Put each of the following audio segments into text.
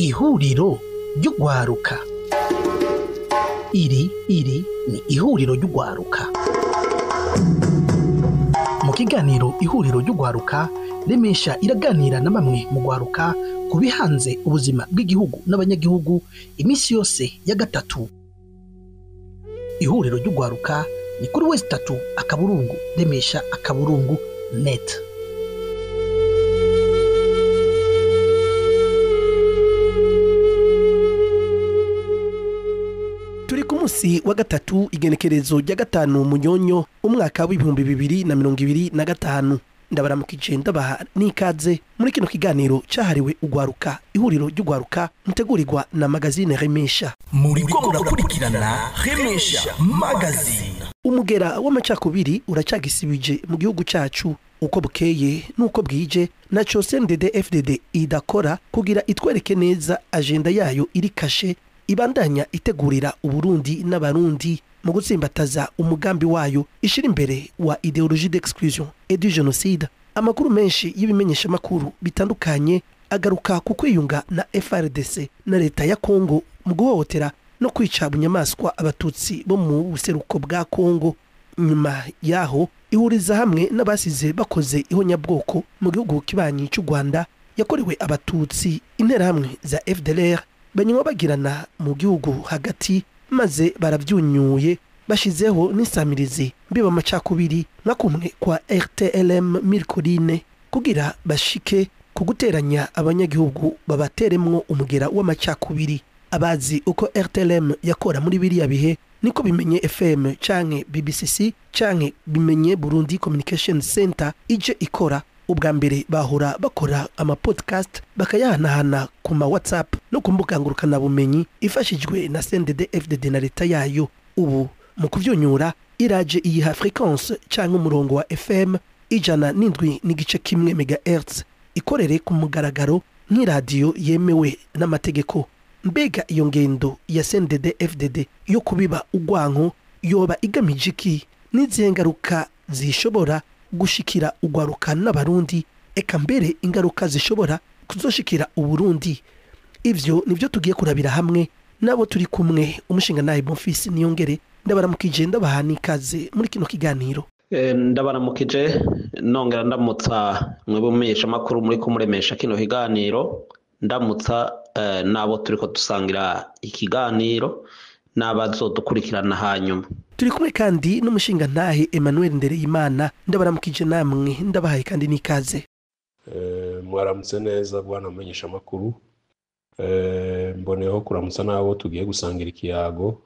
Ihuriro ry'ugwaruka. Iri ni ihuriro ry'ugwaruka. Mu kiganiro Ihuriro ry'ugwaruka, Remesha iraganira na bamwe mu gwaruka ku bihanze ubuzima bw'igihugu n'abanyagihugu iminsi yose ya gatatu. Ihuriro ry'ugwaruka ni kuri wezi tatu akaburungu remesha akaburungu net. Turi ku munsi wa gatatu, igenekerezo rya 5 Munyonyo, umwaka w'2025. Ndabaramukije, ndabaha n'ikaze muri kino kiganiro cahariwe ugwaruka, ihuriro ry'ugwaruka mutegurirwa na magazine Remesha. Muriko murakurikirana Remesha Magazine. Umugera w'amacakubiri uracagisibije mu gihugu cacu uko bukeye nuko bwije, naco CNDD-FDD idakora kugira itwereke neza agenda yayo iri kashe ibandanya itegurira Uburundi n'Abarundi mu gutsimbataza umugambi wayo ishira imbere wa idéologie d'exclusion et du génocide. Amakuru menshi y'ibimenyesha makuru bitandukanye agaruka ku kwiyunga na FARDC na leta ya Kongo mu guhohotera no kwica bunyamaswa abatutsi bo mu buseruko bwa Kongo. Nyuma yaho ihuriza hamwe n'abasize bakoze ihonyabwoko mu gihugu kibanyi cy'u Rwanda yakorewe abatutsi, interahamwe za FDLR banywa bagirana mu gihugu hagati, maze baravyunyuye bashizeho n'isamirizi mbiba amacakubiri nka kumwe kwa RTLM Milcoline kugira bashike kuguteranya abanyagihugu babateremwo umugera w'amacakubiri. Abazi uko RTLM yakora muri biriya bihe niko Bimenye FM canke BBCC canke Bimenye Burundi Communication Center ije ikora. Ubwa mbere bahora bakora ama podcast bakayahanahana ku ma WhatsApp no ku mbuga ngurukanabumenyi ifashijwe na CNDD-FDD na leta yayo. Ubu mu kuvyunyura iraje iyiha frequence canke umurongo wa FM 107.1 MHz ikorere ku mugaragaro nk'iradiyo yemewe n'amategeko. Mbega iyo ngendo ya CNDD-FDD yo kubiba ugwanko yoba igamije iki? N'izihe ngaruka zishobora gushikira ugwaruka n'Abarundi, eka mbere ingaruka zishobora kuzoshikira Uburundi? Ivyo nivyo tugiye kurabira hamwe nabo turi kumwe. Umushinga naye Bonfils Niyongere, ndabaramukije, ndabaha n'ikaze muri kino kiganiro. Ndabaramukije, nongera ndamutsa mwebwe mumenyesha makuru muri kumuremesha kino kiganiro, ndamutsa nabo turiko dusangira ikiganiro n'abazodukurikirana hanyuma. Turi kumwe kandi n'umushinga ntahe Emmanuel Ndereyimana, ndabaramukije namwe, ndabahaye kandi n'ikaze. Mwaramutse neza bwana mumenyesha makuru. Mboneyeho kuramutsa nabo tugiye gusangira ikiyago,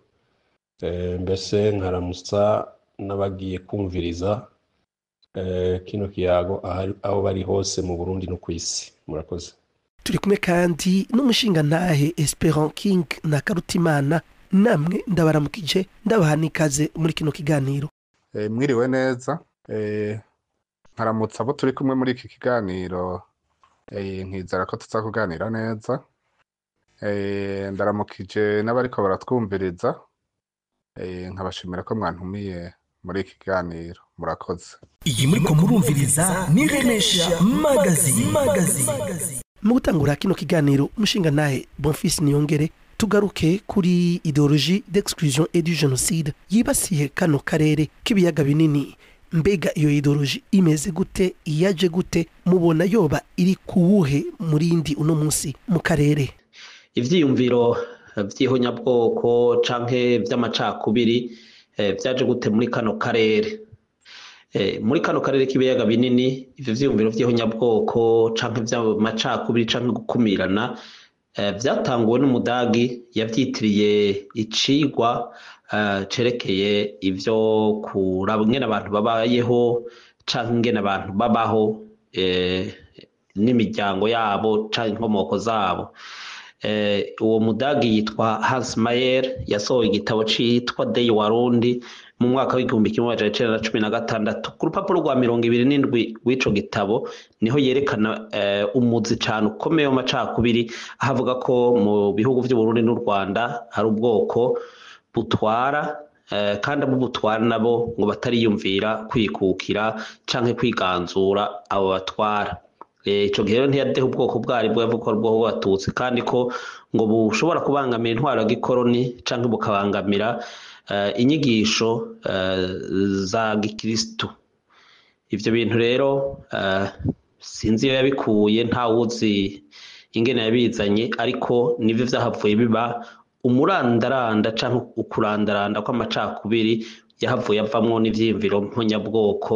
mbese nkaramutsa n'abagiye kumviriza kino kiyago aho bari hose mu Burundi no kw'isi. Murakoze. Turi kumwe kandi n'umushinga ntahe Esperant King na Karutimana, namwe ndabaramukije, ndabaha n'ikaze muri kino kiganiro. Mwiriwe neza. Nkaramutsa abo turi kumwe muri iki kiganiro, nkizera ko tuza kuganira neza. Ndaramukije n'abariko baratwumviriza, nkabashimira ko mwantumiye muri iki kiganiro. Murakoze. Iyi muriko murumviriza ni Remesha Magazine. Mu gutangura kino kiganiro, umushinga nahe Bonfils Niyongere, tugaruke kuri idéologie d'exclusion et du génocide yibasiye kano karere k'ibiyaga binini. Mbega iyo idéologie imeze gute? Iyaje gute? Mubona yoba iri kuwuhe murindi uno munsi mu karere? Ivyiyumviro vy'ihonyabwoko canke vy'amacakubiri vyaje gute muri kano karere? Muri kano karere k'ibiyaga binini, ivyo vyiyumviro vy'ihonyabwoko canke vy'amacakubiri canke gukumirana vyatanguwe n'umudagi yavyitiriye icigwa cerekeye ivyo kuraba ingene abantu babayeho canke ingene abantu babaho n'imiryango yabo canke inkomoko zabo. Uwo mudagi yitwa Hans Mayer, yasohoye igitabo citwa Dei Warundi mu mwaka w'1916. Ku rupapuro rwa 27 rw'ico gitabo niho yerekana umuzi cane ukomeye w'amacakubiri, ahavuga ko mu bihugu vy'Uburundi n'u Rwanda hari ubwoko butwara, kandi abo butwara nabo ngo batariyumvira kwikukira canke kwiganzura abo batwara. Ico gihe rero ntiyadeha ubwoko bwaribwo, yavuga ko ari ubwoko bw'abatutsi kandi ko ngo bushobora kubangamira intwaro ya gikoroni canke bukabangamira inyigisho za gikristo. Ivyo bintu rero sinzi iyo yabikuye, ntawuzi ingene yabizanye, ariko nivyo vyahavuye biba umurandaranda canke ukurandaranda kw'amacakubiri yahavuye avamwo n'ivyiyumviro mponyabwoko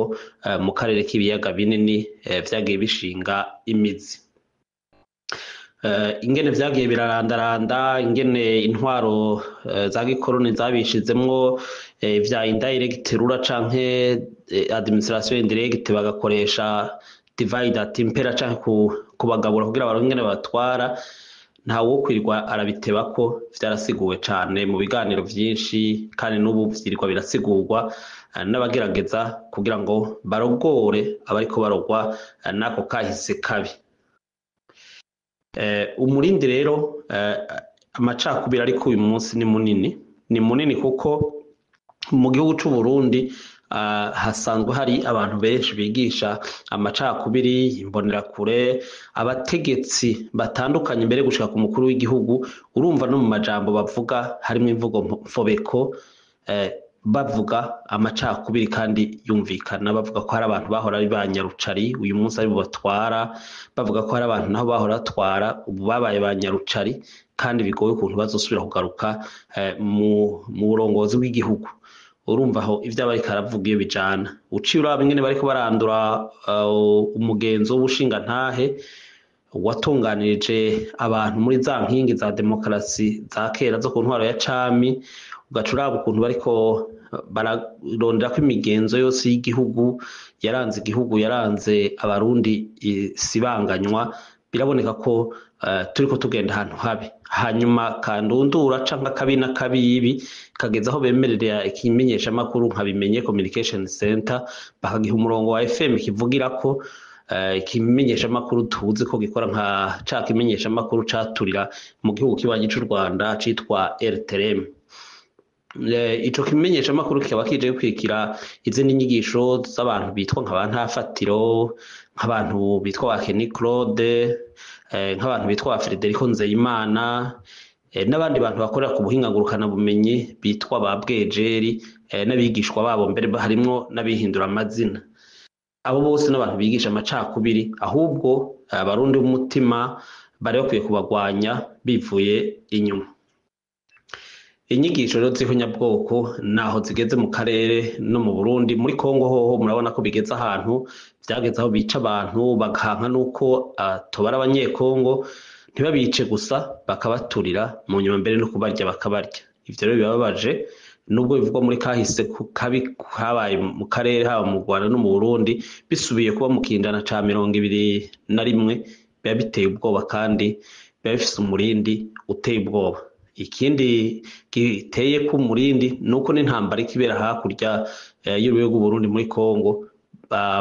mu karere k'ibiyaga binini vyagiye bishinga imizi. Ingene vyagiye birarandaranda, ingene intwaro za gikoroni zabishizemwo vya indirect rura canke administration indirect, bagakoresha divide et impera canke kubagabura kugira baronke ingene babatwara, ntawokwirirwa arabitebako, vyarasiguwe cane mu biganiro vyinshi kandi n'ubu vyirirwa birasigurwa n'abagerageza kugira ngo barogore abariko barogwa n'ako kahise kabi. Umurindi rero amacakubiri ariko uyu munsi ni munini, ni munini kuko mu gihugu c'u Burundi hasanzwe hari abantu benshi bigisha amacakubiri, imbonerakure, abategetsi batandukanye mbere gushika ku mukuru w'igihugu. Urumva no mu majambo bavuga harimwo imvugo mfobeko, bavuga amacakubiri kandi yumvikana, bavuga ko hari abantu bahora ari ba nyarucari uyu munsi aribo batwara, bavuga ko hari abantu naho bahora batwara ubu babaye ba nyarucari, kandi bigoye ukuntu bazosubira kugaruka mu burongozi bw'igihugu. Urumva aho ivyo bariko aravuga iyo bijana, uciye uraba ingene bariko barandura umugenzo w'ubushingantahe watunganirije abantu muri za nkingi za demokarasi za kera zo ku ntwaro ya cami, ugaca uraba ukuntu bariko bararondera ko imigenzo yose y'igihugu yaranze igihugu, yaranze abarundi isibanganywa, biraboneka ko turiko tugenda ahantu habi. Hanyuma kandundura canke akabi n'akabibi kageze aho bemerera ikimenyeshamakuru nka Bimenye Communication Center, bakagiha umurongo wa FM kivugirako, ikimenyeshamakuru tuzi ko gikora nka ca kimenyeshamakuru caturira mu gihugu kibanyi c'u Rwanda citwa RTRM. Ico kimenyeshamakuru kikaba kije gukwikira izindi nyigisho z'abantu bitwa nka ba Ntafatiro, nk'abantu bitwa ba Kenny Claude, nk'abantu bitwa ba Frederico Nzeyimana, n'abandi bantu bakorera ku buhinga ngurukanabumenyi bitwa ba Bwejeri, n'abigishwa babo mbere harimwo n'abihindura amazina. Abo bose n'abantu bigisha amacakubiri, ahubwo abarundi b'umutima bari bakwiye kubagwanya bivuye inyuma. Inyigisho rero z'ihonyabwoko naho zigeze mu karere no mu Burundi. Muri Kongo hoho murabona ko bigeze ahantu, vyageze aho bica abantu bakanka nuko tobara abanyekongo, ntibabice gusa bakabaturira, mu nyuma mbere no kubarya bakabarya. Ivyo rero birababaje, nubwo bivugwa muri kahise kabi kabaye mu karere haba mu Rwanda no mu Burundi, bisubiye kuba mu kinjana ca 21 biba biteye ubwoba kandi biba bifise umurindi uteye ubwoba. Ikindi giteye ku murindi nuko n'intambara ikibera hakurya y'urubibe rw'Uburundi muri Kongo,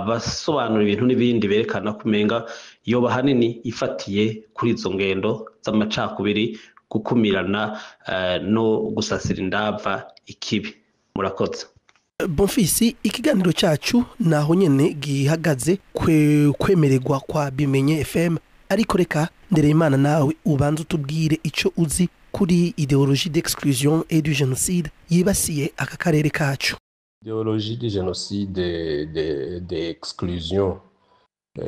basobanura ibintu n'ibindi berekana ko umenga yoba hanini ifatiye kuri izo ngendo z'amacakubiri, gukumirana no gusasira indava ikibi. Murakoze. Bonfisi, ikiganiro cyacu naho nyene gihagaze kwemererwa kwa Bimenye FM, ariko reka Ndereyimana nawe ubanze utubwire ico uzi kuri idéologie d'exclusion et du génocide yibasiye aka karere kacu. Idéologie de génocide de exclusion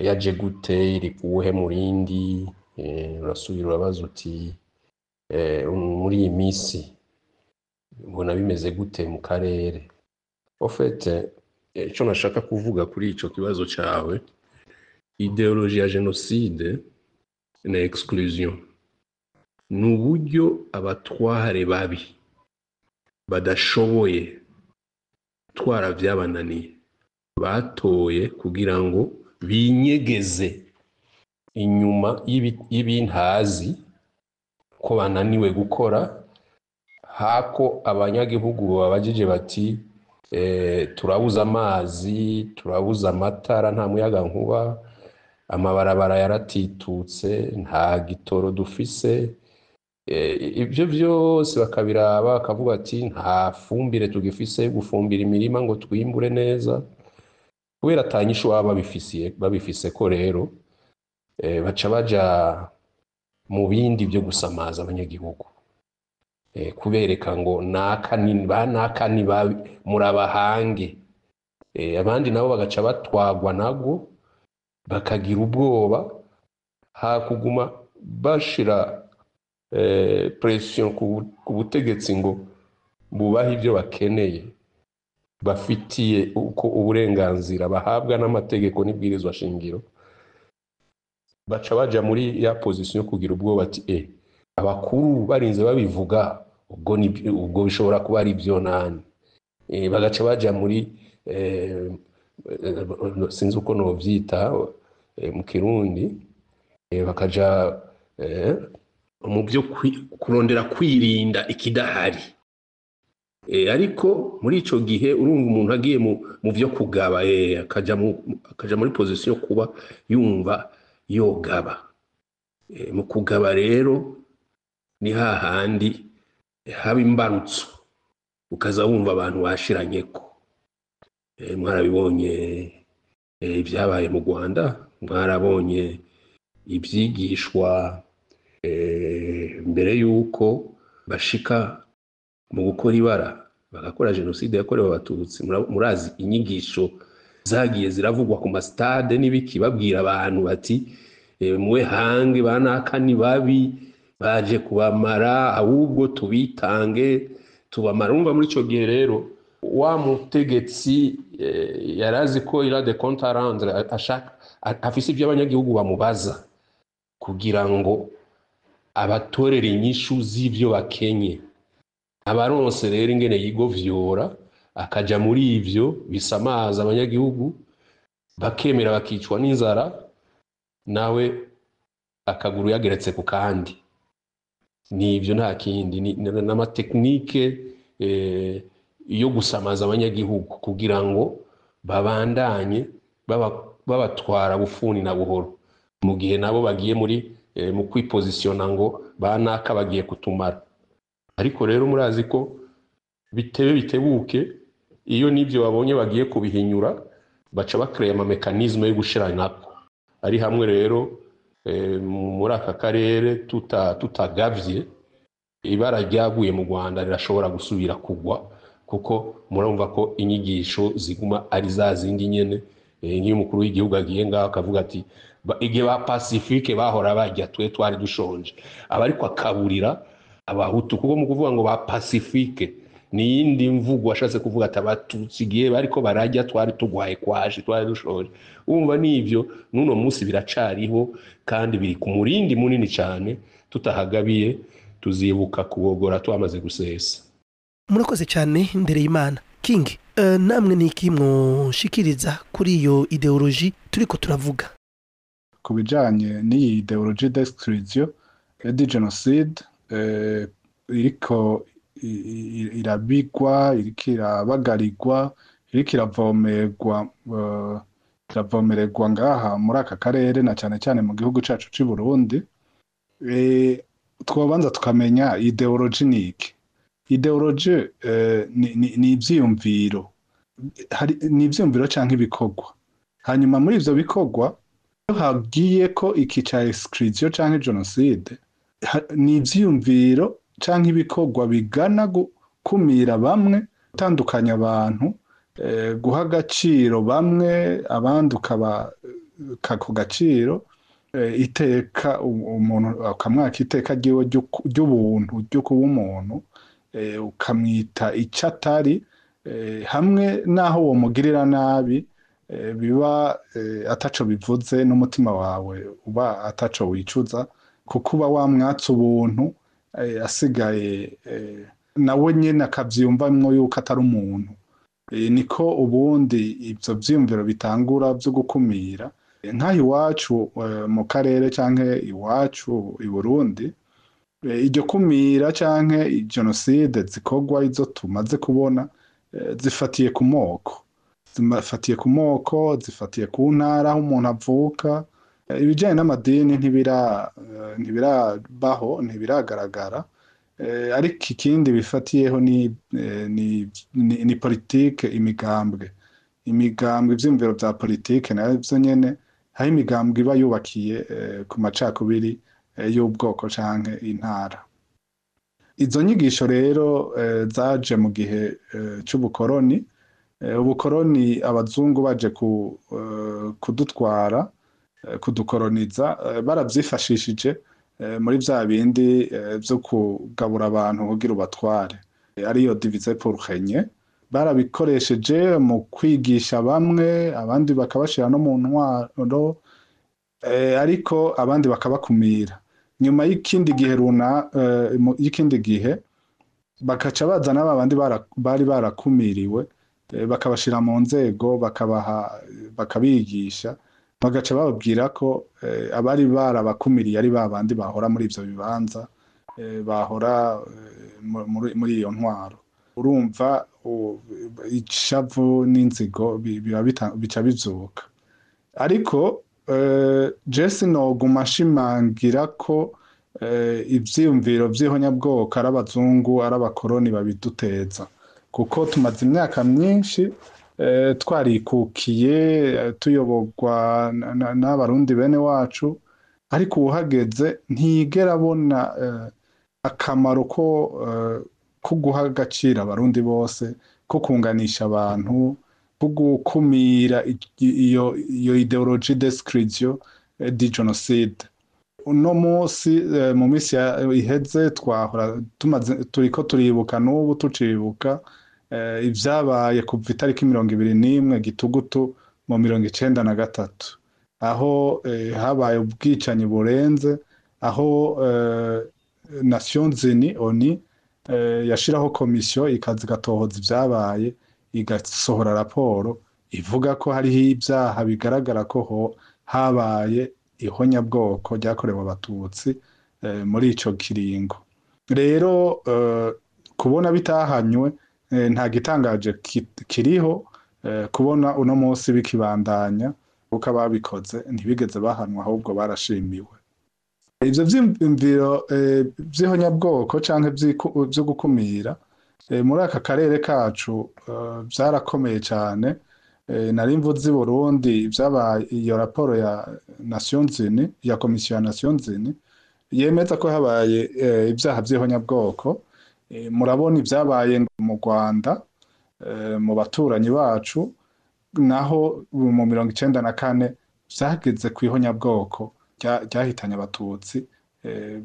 yaje gute, iri kuwuhe murindi? Urasubira urabaza uti muri iyi minsi mbona bimeze gute mu karere? Au fait, ico nashaka kuvuga kuri ico kibazo cawe, idéologie ya génocide na exclusion ni uburyo abatware babi badashoboye twara vyabananiye batoye kugira ngo binyegeze inyuma y'ibintazi ko bananiwe gukora, hako abanyagihugu babajije bati turabuze amazi, turabuze amatara, nta muyaga nkuba, amabarabara yaratitutse, nta gitoro dufise, ibyo byose bakabiraba bakavuga ati nta fumbire tugifise yo gufumbira imirima ngo twimbure neza, kubera atanyishu baba babifise ko rero Baca baja mu bindi byo gusamaza abanyagihugu, kubereka ngo naka ni ba naka ni babi, murabahange. Abandi nabo bagaca batwagwa nabwo bakagira ubwoba, hakuguma bashira pression ku butegetsi ngo bubahe ibyo bakeneye, bafitiye uko uburenganzira bahabwa n'amategeko n'ibwirizwa shingiro. Baca baja muri ya position yo kugira ubwoba ati abakuru barinze babivuga, ubwo ubwo bishobora kuba ari byo nani. Bagaca baja muri sinzi uko novyita mu Kirundi, bakaja mu byo kurondera kwirinda ikidahari. Ariko muri ico gihe urumva umuntu agiye mu byo kugaba, akaja muri position yo kuba yumva yogaba. Mu kugaba rero ni hahandi haba imbarutso, ukaza wumva abantu bashiranyeko. Mwarabibonye ibyabaye mu Rwanda, mwarabonye ibyigishwa mbere yuko bashika mu gukora ibara bagakora jenoside yakorewe Abatutsi. Murazi inyigisho zagiye ziravugwa ku masitade n'ibiki, babwira abantu bati muwe hange banaka ni babi baje kubamara, ahubwo tubitange tubamara. Urumva muri ico gihe rero wa mutegetsi yarazi ko il a des comptes à rendre, ashaka afise ibyo abanyagihugu bamubaza kugira ngo abatorere inyishu z'ivyo bakenye. Abaronse rero ingene yigovyora akaja muri ivyo bisamaza abanyagihugu, bakemera bakicwa n'inzara, nawe akaguru yageretse ku kandi. Nivyo nta kindi, n'amatekinike yo gusamaza abanyagihugu kugira ngo babandanye babatwara bufuni na buhoro, mu gihe nabo bagiye muri mu kwipozisiona ngo banaka bagiye kutumara. Ariko rero murazi ko bitebe bitebuke, iyo nivyo babonye bagiye kubihinyura baca bakreye ama mekanisme yo gushiranako. Ari hamwe rero muri aka karere tutagavye, ibara ryaguye mu Rwanda rirashobora gusubira kugwa, kuko murumva ko inyigisho ziguma ari za zindi nyene. Nk'iyo umukuru w'igihugu agiye ngaho akavuga ati igihe ba Pacifique bahora bajya twe twari dushonje, aba ariko akaburira Abahutu, kuko mu kuvuga ngo ba Pacifique ni yindi mvugo ashatse kuvuga ati Abatutsi igihe bariko barajya twari tugwaye kwaje twari dushonje. Urumva nivyo n'uno munsi biracariho kandi biri ku murindi munini cyane, tutahagabiye tuzibuka kubogora twamaze gusesa. Murakoze cyane Ndereyimana King. Namwe niki mwoshikiriza kuri iyo ideologie turiko turavuga? Ku bijanye n'iyi ideologie d'exclusion et de génocide, iriko irabigwa, iriko irabagarirwa, iriko iravomererwa ngaha muri aka karere na cyane cyane mu gihugu cacu c'u Burundi. Twobanza tukamenya ideologie ni iki. Ideologie ni ivyiyumviro, ni ivyiyumviro canke ibikorwa. Hanyuma muri ivyo bikorwa hagiye ko iki ca exclusion canke genocide, ni ivyiyumviro canke ibikorwa bigana gukumira bamwe, gutandukanya abantu, guha agaciro bamwe abandi ukaba ku gaciro, iteka umuntu ukamwaka iteka ryiwe ry'ubuntu ryo kuba umuntu, ukamwita icyo atari, hamwe naho uwo mugirira nabi biba ataco bivuze, n'umutima wawe uba ataco wicuza, kuko uba wamwatse ubuntu, asigaye nawe nyene akavyiyumvamwo yuko atari umuntu. Niko ubundi ivyo vyiyumviro bitangura vyo gukumira. Nk'aho iwacu mu karere canke iwacu i Burundi, iryo kumira canke genocide zikorwa izo tumaze kubona, zifatiye ku moko, zifatiye ku moko, zifatiye ku ntara aho umuntu avuka. Ibijanye n'amadini ntibirabaho, ntibiragaragara. Ariko ikindi bifatiyeho ni politike, imigambwe, ivyiyumviro vya politike navyo nyene. Aho imigambwe iba yubakiye ku macakubiri y'ubwoko canke intara. Izo nyigisho rero zaje mu gihe c'ubukoroni. Ubukoroni, abazungu baje kudutwara, kudukoroniza, baravyifashishije muri vya bindi vyo kugabura abantu kugira ubatware, ariyo diviser pour régner. Barabikoresheje mu kwigisha bamwe, abandi bakabashira no mu ntwaro, ariko abandi bakabakumira. Nyuma y'ikindi gihe y'ikindi gihe bakaca bazana ba bandi bari barakumiriwe, bakabashira mu nzego, bakabaha, bakabigisha, bagaca bababwira ko abari barabakumiriye ari ba bandi bahora muri ivyo bibanza, bahora muri iyo ntwaro. Urumva ishavu n'inzigo biba bica bivyuka. Ariko je sinoguma nshimangira ko ivyiyumviro vy'ihonyabwoko ari abazungu, ari abakoroni babiduteza, kuko tumaze imyaka myinshi twarikukiye, tuyoborwa n'Abarundi bene wacu. Ariko uwuhageze ntiyigera abona akamaro ko guha agaciro Abarundi bose, ko kunganisha abantu, ko gukumira iyo idéologie d'exclusion, de génocide. Uno munsi, mu minsi iheze, twahora tumaze turiko turibuka, n'ubu tucibuka ivyabaye kuva itariki 21 Gitugutu mu 93, aho habaye ubwicanyi burenze, aho Nations Unies, ONU, yashiraho komisiyo ikaza igatohoza ivyabaye, igasohora raporo ivuga ko hariho ibyaha bigaragara ko habaye ihonyabwoko ryakorewe Abatutsi muri ico kiringo. Rero kubona bitahanywe, nta gitangaje kiriho kubona uno munsi bikibandanya, kuko ababikoze ntibigeze bahanwa, ahubwo barashimiwe. Ivyo vyiyumviro vy'ihonyabwoko canke vyo gukumira muri aka karere kacu vyarakomeye cane. Nari mvuze i Burundi vyabaye, iyo raporo ya Nations Unies, ya komisiyo ya Nations Unies, yemeza ko habaye ivyaha vy'ihonyabwoko. Murabona ivyabaye mu Rwanda, mu baturanyi bacu, naho mu 94 vyageze kw'ihonyabwoko ryahitanye Abatutsi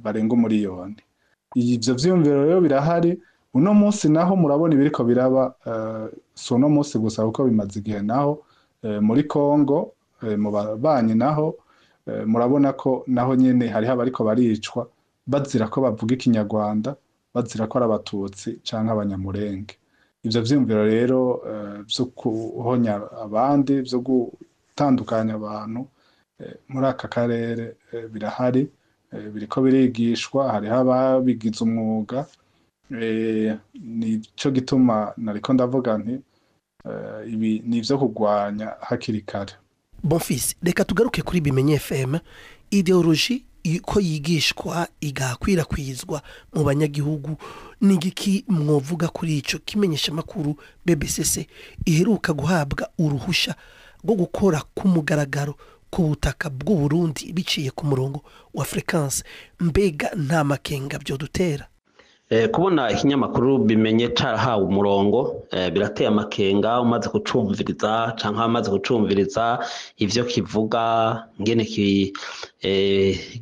barenga umuriyoni. Ivyo vyiyumviro rero birahari. Uno munsi naho murabona ibiriko biraba, si uno munsi gusa kuko bimaze igihe, naho muri Congo, mu babanyi naho, murabona ko naho nyene hariho abariko baricwa bazira ko bavuga Ikinyarwanda, bazira ko ari Abatutsi canke Abanyamurenge. Ivyo vyiyumviro rero vyo guhonya abandi, vyo gutandukanya abantu muri aka karere birahari, biriko birigishwa, hariho ababigize umwuga. Nico gituma nariko ndavuga nti ibi ni ivyo kurwanya hakiri kare. Bonfils, reka tugaruke kuri Bimenye FM. Idéologie ko yigishwa, igakwirakwizwa mu banyagihugu, ni igiki mwovuga kuri ico kimenyeshamakuru BBCC iheruka guhabwa uruhusha rwo gukora ku mugaragaro ku butaka bw'u Burundi biciye ku murongo wa fréquence? Mbega nta makenga vyodutera? Kubona ikinyamakuru Bimenye carahawe umurongo birateye amakenga. Umaze kucumviriza canke amaze kucumviriza ivyo kivuga, ngene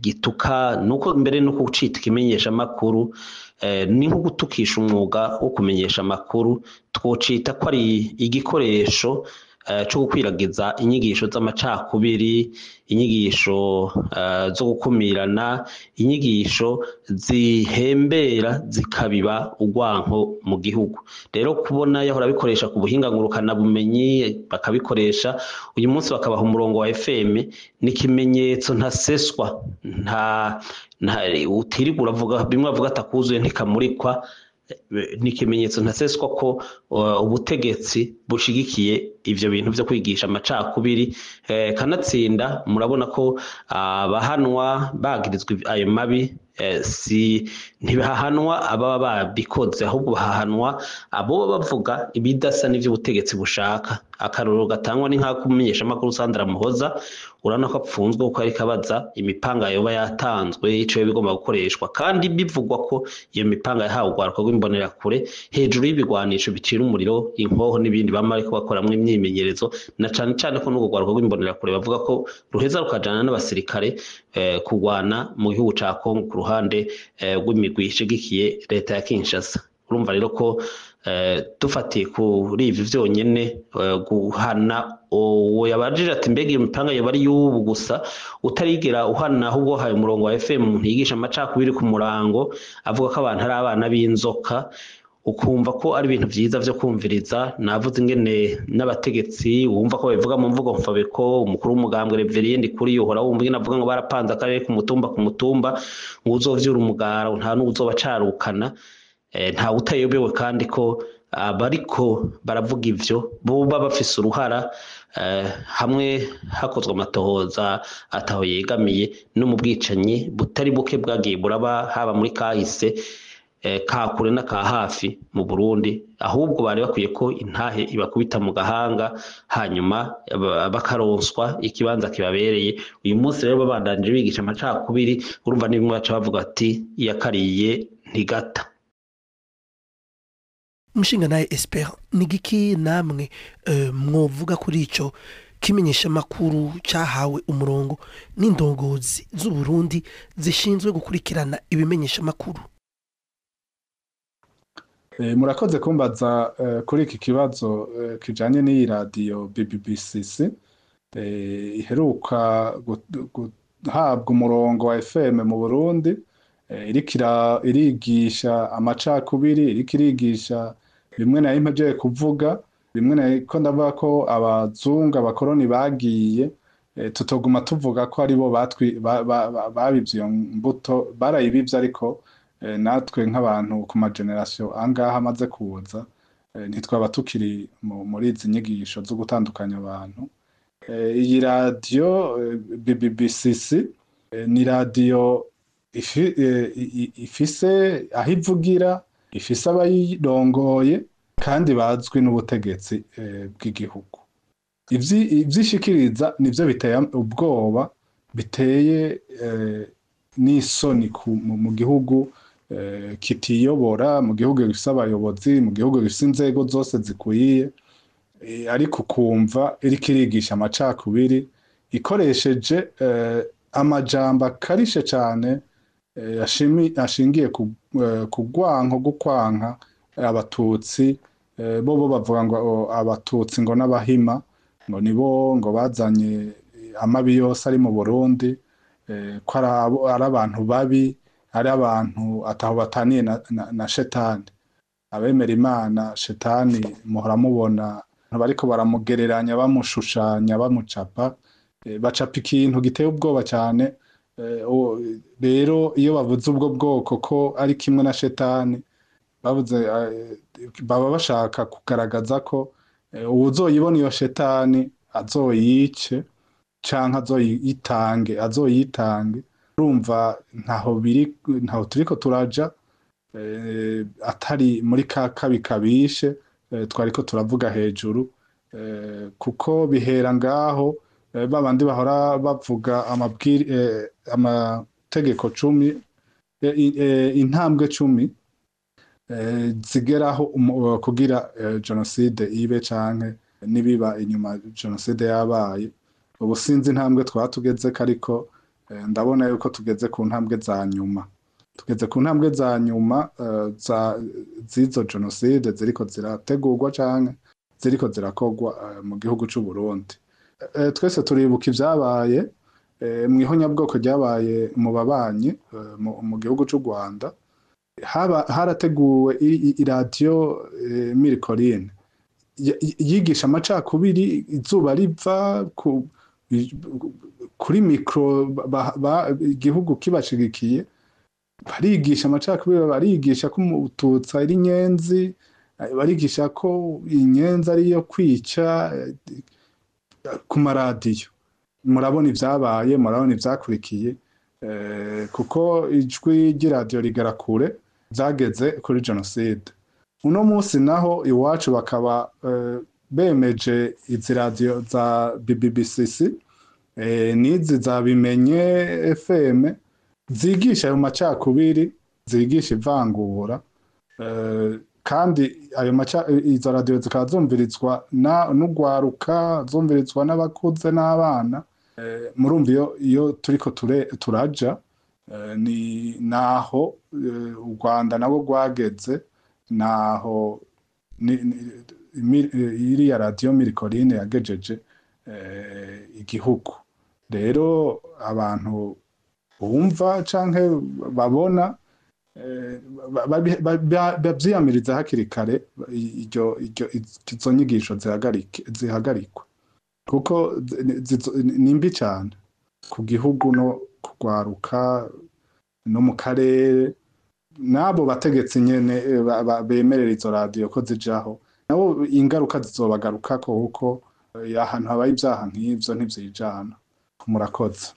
gituka, nuko mbere no kucita ikimenyesha makuru ni nko gutukisha umwuga wo kumenyesha amakuru. Twocita ko ari igikoresho co gukwiragiza inyigisho z'amacakubiri, inyigisho zo gukumirana, inyigisho zihembera zikabiba urwanko mu gihugu. Rero kubona yahora abikoresha ku buhinga ngurukana bumenyi, bakabikoresha uyu munsi bakabaha umurongo wa FM, ni ikimenyetso ntaseswa, nta utirirwa uravuga bimwe bavuga atakuzuye ntikamurikwa. Ni ikimenyetso ntaseswa ko ubutegetsi bushigikiye ivyo bintu vyo kwigisha amacakubiri. Kanatsinda murabona ko abahanwa bagirizwa ayo mabi. Si ntibahanwa ababa babikoze, ahubwo bahanwa abo baba bavuga ibidasa n'ivy'ubutegetsi bushaka. Akarorero gatangwa ni nk'ako umumenyeshamakuru Sandra Muhoza, urabona ko apfunzwe kuko ariko abaza imipanga yoba yatanzwe, ico yoba igomba gukoreshwa, kandi bivugwa ko iyo mipanga yahawe urwaruka rw'imbonerakure hejuru y'ibigwanisho bicira umuriro, inkoho n'ibindi bama bariko bakoramwo imyimenyerezo, na cane cane ko n'urwo rwaruka rw'imbonerakure bavuga ko ruheza rukajana n'abasirikare kurwana mu gihugu ca Kongo ku ruhande rw'imigwi ishigikiye leta ya Kinshasa. Urumva rero ko dufatiye kuri ivi vyonyene, guhana uwo yabajije ati mbega iyo mipanga yoba ari y'ubu gusa, utarigera uhana ahubwo wahaye umurongo wa FM umuntu yigisha amacakubiri ku murango, avuga ko abantu ari abana b'inzoka, ukumva ko ari ibintu vyiza vyo kumviriza. Navuze ingene n'abategetsi wumva ko babivuga mu mvugo mfabeko, umukuru w'umugambwe Reverien Ndikuriyo uhora wumva ingene avuga ngo barapanze akarere ku mutumba ku mutumba, ngo uzovyura umugara nta n'uwuzoba acarukana. Ntawe utayobewe kandi ko abariko baravuga ivyo boba bafise uruhara, hamwe hakozwe amatohoza ataho yegamiye no mu bwicanyi butari buke bwagiye buraba haba muri kahise ka kure n'aka hafi mu Burundi. Ahubwo bari bakwiye ko intahe ibakubita mu gahanga, hanyuma bakaronswa ikibanza kibabereye. Uyu munsi rero babandanije bigisha amacakubiri, urumva ni bimwe baca bavuga ati iyakariye ntigata. Umushinga nawe Esper, ni giki namwe mwovuga kuri ico kimenyesha makuru cyahawe umurongo n'indongozi z'u Burundi zishinzwe gukurikirana ibimenyesha makuru? Murakoze kumbaza kuri iki kibazo kijanye n'iyi radiyo BBBCC iheruka guhabwa umurongo wa FM mu Burundi, iriko irigisha amacakubiri, iriko irigisha bimwe nari mpejeje kuvuga, bimwe nariko ndavuga ko abazungu abakoroni bagiye, tutoguma tuvuga ko aribo babivye iyo mbuto, barayibivye, ariko natwe nk'abantu ku mageneration angaha amaze kuza, ntitwaba tukiri muri izi nyigisho zo gutandukanya abantu. Iyi radiyo BBBCC ni radiyo ifise aho ivugira, ifise abayirongoye kandi bazwi n'ubutegetsi bw'igihugu. Ivyishikiriza nivyo biteye ubwoba, biteye n'isoni mu gihugu kitiyobora, mu gihugu gifise abayobozi, mu gihugu gifise inzego zose zikwiye, ariko ukumva iriko irigisha amacakubiri ikoresheje amajambo akarishe cane, ashingiye ku rwanko rwo abatutsi. Bo bavuga ngo abatutsi ngo n'abahima ngo nibo ngo bazanye amabi yose ari mu Burundi, ko ari abantu babi, ari abantu ataho bataniye na shetani. Abemera Imana shetani muhora mubona bariko baramugereranya, bamushushanya, bamucapa, bacapa ikintu giteye ubwoba cyane. Rero iyo bavuze ubwo bwoko ko ari kimwe na shetani, bavuze baba bashaka kugaragaza ko uwuzoyibona iyo shetani azoyice canke azoyitange. Urumva ntaho biri, ntaho turiko turaja, atari muri ka kabi kabishe twariko turavuga hejuru, kuko bihera ngaho babandi bahora bavuga amategeko 10, intambwe 10 zigeraho kugira jenoside ibe canke nibiba inyuma jenoside yabaye. Ubu sinzi intambwe twatugeze, ariko ndabona yuko tugeze ku ntambwe za nyuma, tugeze ku ntambwe za nyuma z'izo jenoside ziriko zirategurwa canke ziriko zirakogwa mu gihugu c'u Burundi. Twese turibuka ivyabaye mw'ihonyabwoko ryabaye mu babanyi mu gihugu c'u Rwanda. Harateguwe iradiyo Mille yigisha amacakubiri, izuba riva kuri mikro, igihugu kibashigikiye, barigisha amacakubiri, barigisha ko umututsi ari inyenzi, barigisha ko inyenzi ari iyo kwica ku maradiyo. Murabona ivyabaye, murabona ivyakurikiye. Kuko ijwi ry'iradiyo rigera kure, zageze kuri jenoside. Uno munsi naho iwacu bakaba bemeje izi radiyo za BBBCC n'izi za Bimenye FM zigisha ayo macakubiri, zigisha ivangura, kandi ayo maca izo radiyo zikaba zumvirizwa n'ugwaruka, zumvirizwa n'abakuze n'abana. Murumva iyo turiko turaja ni naho u Rwanda nabo rwageze, naho iriya radiyo Mille Collines yagejeje igihugu. Rero abantu bumva canke babona bavyiyamiriza hakiri kare, izo nyigisho zihagarikwe, kuko ni mbi cane ku gihugu no kugwaruka no mu karere. N'abo bategetsi nyene bemerera izo radiyo ko zijaho, nabo ingaruka zizobagarukako, kuko ahantu habaye ivyaha nk'ivyo ntivyijana. Murakoze.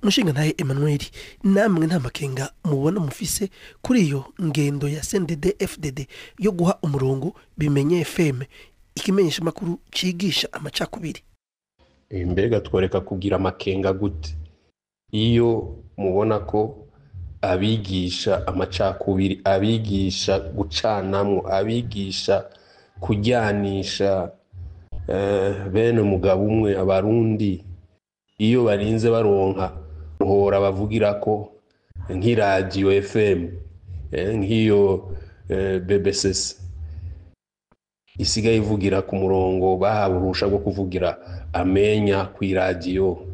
Mushinga ntaye Emmanuel, namwe nta makenga mubona mufise kuri iyo ngendo ya CNDD FDD yo guha umurongo Bimenye FM, ikimenyesha makuru cigisha amacakubiri? Mbega tworeka kugira amakenga gute iyo mubona ko abigisha amacakubiri, abigisha gucanamwo, abigisha kujyanisha bene umugabo umwe abarundi, iyo barinze baronka uhora bavugira ko nk'iradiyo FM, nk'iyo BBCC isigaye ivugira ku murongo, bahawe uruhusha rwo kuvugira amenya ku iradiyo,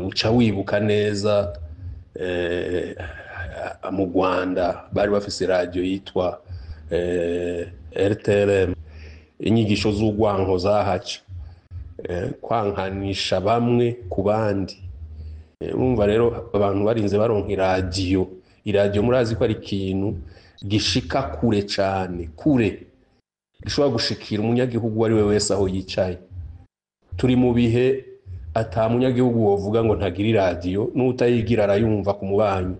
uca wibuka neza mu Rwanda bari bafise radiyo yitwa RTLM, inyigisho z'urwanko zahaca, kwankanisha bamwe ku bandi. Urumva rero abantu barinze baronka iradiyo, iradiyo murazi ko ari ikintu gishika kure cane, kure gishobora gushikira umunyagihugu uwo ari we wese aho yicaye. Turi mu bihe ata munyagihugu wovuga ngo ntagira iradiyo, n'utayigira arayumva ku mubanyi.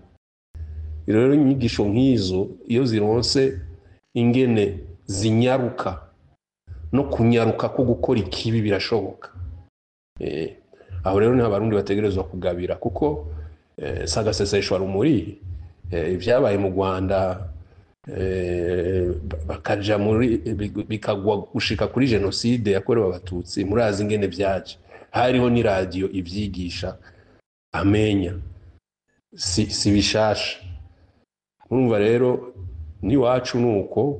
Rero inyigisho nk'izo iyo zironse ingene zinyaruka, no kunyaruka ko gukora ikibi birashoboka. Aho rero niho abarundi bategerezwa kugabira, kuko sagaseseshwa rumuri, ibyabaye mu Rwanda bakaja muri bikagwa gushika kuri jenoside yakorewe abatutsi, murazi ingene vyaje, hariho n'iradiyo ivyigisha amenya, si bishasha. Urumva rero n'iwacu nuko,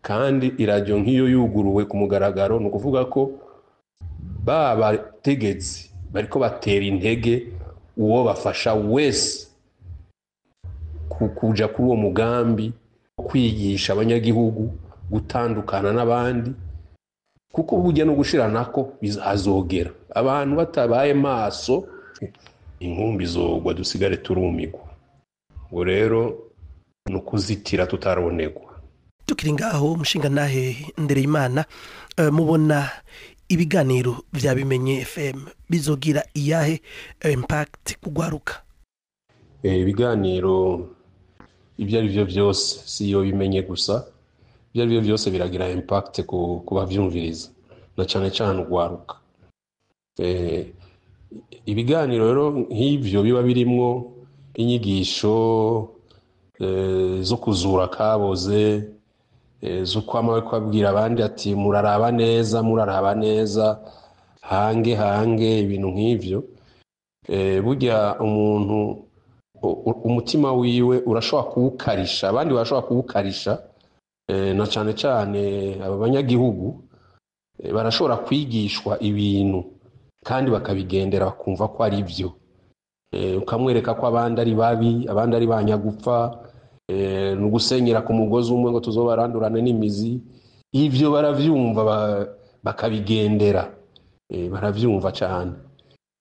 kandi iradiyo nk'iyo yuguruwe ku mugaragaro, ni ukuvuga ko ba bategetsi bariko batera intege uwo bafasha wese kuja kuri uwo mugambi kwigisha abanyagihugu gutandukana n'abandi, kuko burya no gushiranako bizazogera abantu batabaye maso, inkumbi zogwa dusigare turumigwa. Ngo rero ni ukuzitira tutaronegwa. Tukiri ngaho mushinga nahe Ndereyimana, mubona ibiganiro vya Bimenye FM bizogira iyahe impact kugwaruka? Ibiganiro ibyo ari byo byose, si iyo Bimenye gusa, ibyo ari byo byose biragira impact ku bavyumviriza, na cane cane ugwaruka. Ibiganiro rero nk'ivyo biba birimwo inyigisho zo kuzura kaboze, zo kwama kwabwira abandi ati muraraba neza, muraraba neza, hange hange, ibintu nk'ivyo. Burya umuntu umutima wiwe urashobora kuwukarisha, abandi barashobora kuwukarisha, na cane cane aba banyagihugu barashobora kwigishwa ibintu kandi bakabigendera bakumva ko ari byo. Ukamwereka ko abandi ari babi, abandi ari banyagupfa, ni ugusenyera ku mugozi umwe ngo tuzobarandurane n'imizi. Ivyo baravyumva bakabigendera, baravyumva cane.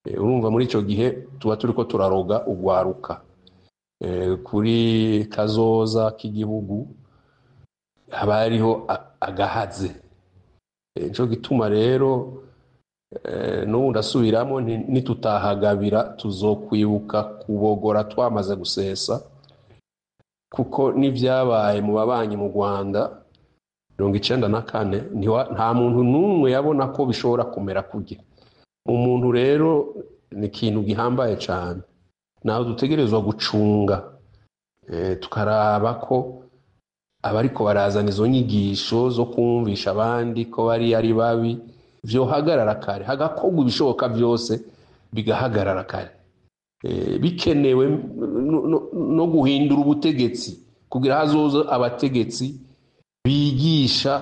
Urumva muri ico gihe tuba turiko turaroga ugwaruka kuri kazoza k'igihugu, haba hariho agahaze. Nico gituma rero N'ubu ndasubiramo, nitutahagabira tuzokwibuka kubogora twamaze gusesa, kuko n'ibyabaye mu babanyi mu Rwanda 94 nta muntu n'umwe yabona ko bishobora kumera kurya. Umuntu rero ni ikintu gihambaye cyane, naho dutegerezwa gucunga, tukaraba ko abariko barazana izo nyigisho zo kumvisha abandi ko bari ari babi vyohagarara kare, hagakorwa ibishoboka byose bigahagarara kare. Bikenewe no guhindura ubutegetsi kugira hazoza abategetsi bigisha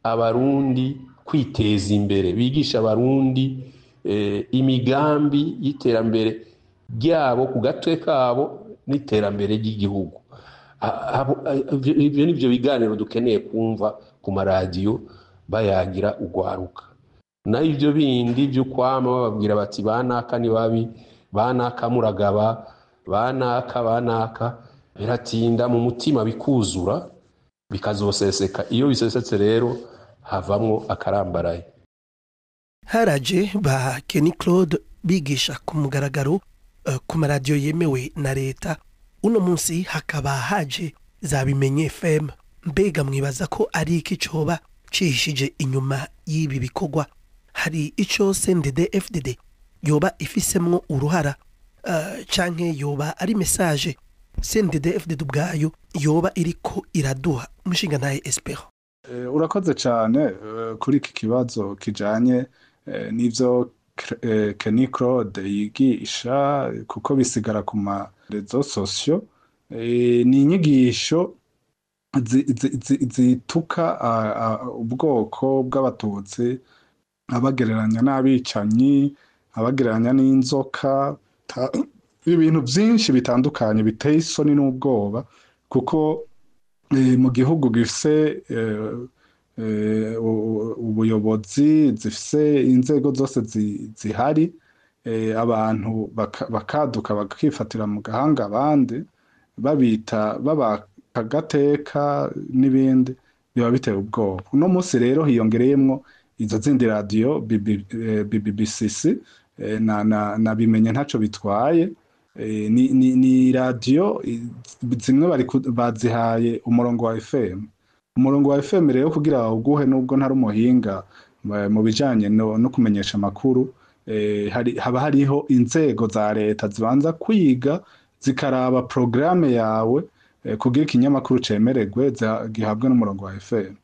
abarundi kwiteza imbere, bigisha abarundi imigambi y'iterambere ryabo ku gatwe kabo n'iterambere ry'igihugu. Ibyo ni byo biganiro dukeneye kumva ku maradiyo bayagira ugwaruka. Naho ibyo bindi byo kwama bababwira bati banaka ni babi, banaka muragaba, banaka banaka, biratinda mu mutima bikuzura bikazoseseka. Iyo bisesetse rero havamwo akarambaraye. Haraje ba Kenny Claude bigisha ku mugaragaro ku maradiyo yemewe na leta, uno munsi hakaba haje za Bimenye FM. Mbega mwibaza ko ari iki coba cihishije inyuma y'ibi bikorwa? Hari ico CNDD FDD yoba ifisemwo uruhara, canke yoba ari message CNDD FDD ubwayo yoba iriko iraduha? Umushinga ntaye Espero. Urakoze cyane kuri iki kibazo kijanye n'ivyo Kenny Claude yigisha, kuko bisigara ku ma réseaux sociaux. Ni inyigisho zituka ubwoko bw'abatutsi, abagereranya n'abicanyi, abagereranya n'inzoka, ibintu byinshi bitandukanye biteye isoni n'ubwoba, kuko mu gihugu gifise ubuyobozi, zifise inzego zose zihari, abantu bakaduka bakifatira mu gahanga abandi babita babakagateka n'ibindi, biba biteye ubwoba. Uno munsi rero hiyongereyemwo izo zindi radiyo BBBCC na Bimenye ntaco bitwaye. Ni radiyo zimwe bazihaye umurongo wa FM. Umurongo wa FM rero kugira bawuguhe, nubwo ntari umuhinga mu bijanye no kumenyesha amakuru, haba hariho inzego za leta zibanza kwiga zikaraba programme yawe kugira ikinyamakuru cemererwe gihabwe n'umurongo wa FM.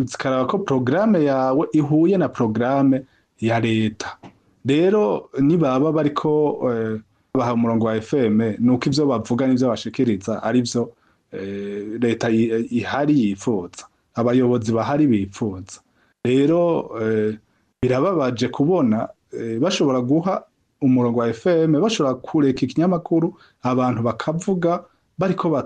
Zikaraba ko programme yawe ihuye na programme ya leta. Rero nibaba bariko baha umurongo wa FM, nuko ivyo bavuga n'ivyo bashikiriza ari vyo leta ihari yifuza, abayobozi bahari bifuza. Rero birababaje kubona bashobora guha umurongo wa FM, bashobora kureka ikinyamakuru abantu bakavuga bariko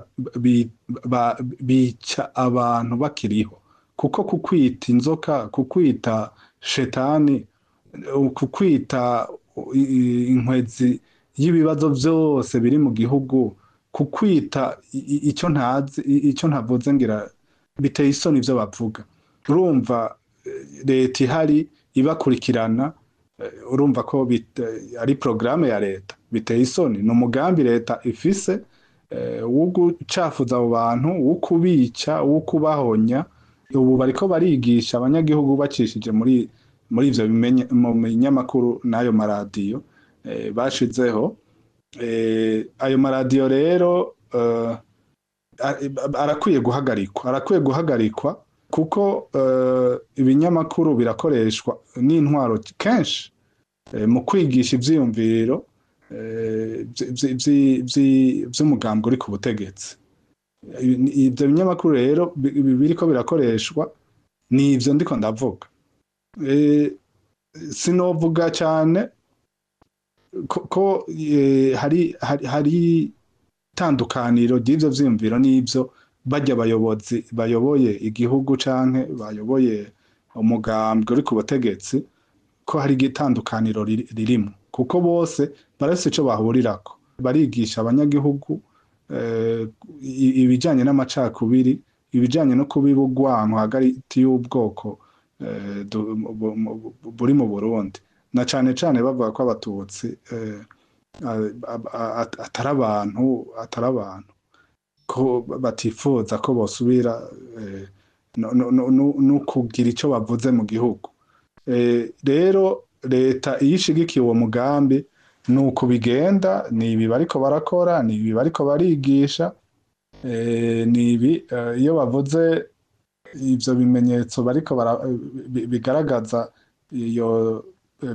bica abantu bakiriho, kuko kukwita inzoka, kukwita shetani, kukwita inkwezi y'ibibazo byose biri mu gihugu, kukwita icyo ntazi, icyo ntavuze, ngira biteye isoni ivyo bavuga. Urumva leta ihari ibakurikirana, urumva ko ari programme ya leta, biteye isoni. Ni umugambi leta ifise wo gucafuza abo bantu, wo kubica, wo kubahonya. Ubu bariko barigisha abanyagihugu bacishije muri ivyo mu binyamakuru n'ayo maradiyo bashizeho. Ayo maradiyo rero arakwiye guhagarikwa, kuko ibinyamakuru birakoreshwa n'intwaro kenshi mu kwigisha ivyiyumviro vy'umugambi uri ku butegetsi. Ivyo binyamakuru rero biriko birakoreshwa ni ivyo ndiko ndavuga. Sinovuga cyane ko hari itandukaniro ry'ivyo vyiyumviro n'ivyo barya abayobozi bayoboye igihugu canke bayoboye umugambwe uri ku butegetsi, ko hari igitandukaniro ririmo, kuko bose barafise ico bahurirako. Barigisha abanyagihugu ibijanye n'amacakubiri, ibijanye no kubiba urwanko hagati y'ubwoko buri mu Burundi, na cane cane bavuga ko abatutsi atari abantu, ko batifuza ko bosubira no kugira ico bavuze mu gihugu. Rero leta iyo ishigikiye uwo mugambi nuko bigenda, ni ibi bariko barakora, ni ibi bariko barigisha, ni ibi iyo bavuze ivyo bimenyetso bariko bigaragaza iyo